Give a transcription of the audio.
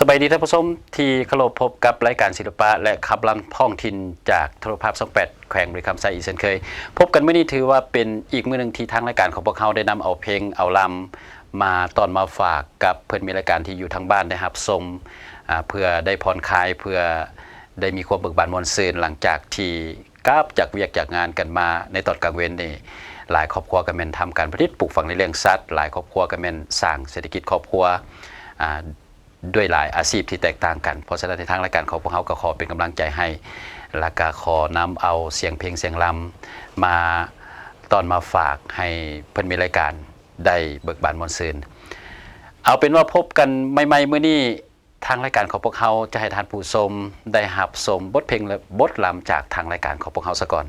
ສະບາຍດີທ່ານຜູ້ຊົມທີ່ເຄົາລົບ, ພົບກັບລາຍການສິລະປະ ແລະ ຂັບລຳທ້ອງຖິ່ນຈາກໂທລະພາບຊ່ອງແປດ ແຂວງບໍລິຄຳໄຊອີກເຊັ່ນເຄີຍ. ພົບກັນມື້ນີ້ຖືວ່າເປັນອີກມື້ໜຶ່ງທີ່ທາງລາຍການຂອງພວກເຮົາໄດ້ນຳເອົາເພງເອົາລຳມາຕ້ອນມາຝາກກັບເພື່ອນມິດລາຍການທີ່ຢູ່ທາງບ້ານໄດ້ຮັບຊົມ, ອາ, ເພື່ອໄດ້ຜ່ອນຄາຍ, ເພື່ອໄດ້ມີຄວາມເບີກບານມ່ວນຊື່ນ ຫຼັງຈາກທີ່ ກັບຈາກວຽກຈາກງານກັນມາໃນຕອນກາງເວັນນີ້, ຫຼາຍຄອບຄົວກໍແມ່ນທຳການຜະລິດປູກຝັງແລະລ້ຽງສັດ, ຫຼາຍຄອບຄົວກໍແມ່ນສ້າງເສດຖະກິດຄອບຄົວ, ອາ, ດ້ວຍຫຼາຍອາຊີບທີ່ແຕກຕ່າງກັນ. ເພາະສະນັ້ນ ໃນທາງລາຍການຂອງພວກເຮົາກໍຂໍເປັນກຳລັງໃຈໃຫ້ ແລະ ກໍຂໍນຳເອົາສຽງເພງສຽງລຳມາຕ້ອນມາຝາກໃຫ້ເພື່ອນມິດລາຍການໄດ້ເບີກບານມ່ວນຊື່ນ. ເອົາເປັນວ່າພົບກັນໃໝ່ໆມື້ນີ້, ທາງລາຍການຂອງພວກເຮົາຈະໃຫ້ທ່ານຜູ້ຊົມໄດ້ຮັບຊົມບົດເພງ ແລະ ບົດລຳຈາກທາງລາຍການຂອງພວກເຮົາສາກ່ອນ.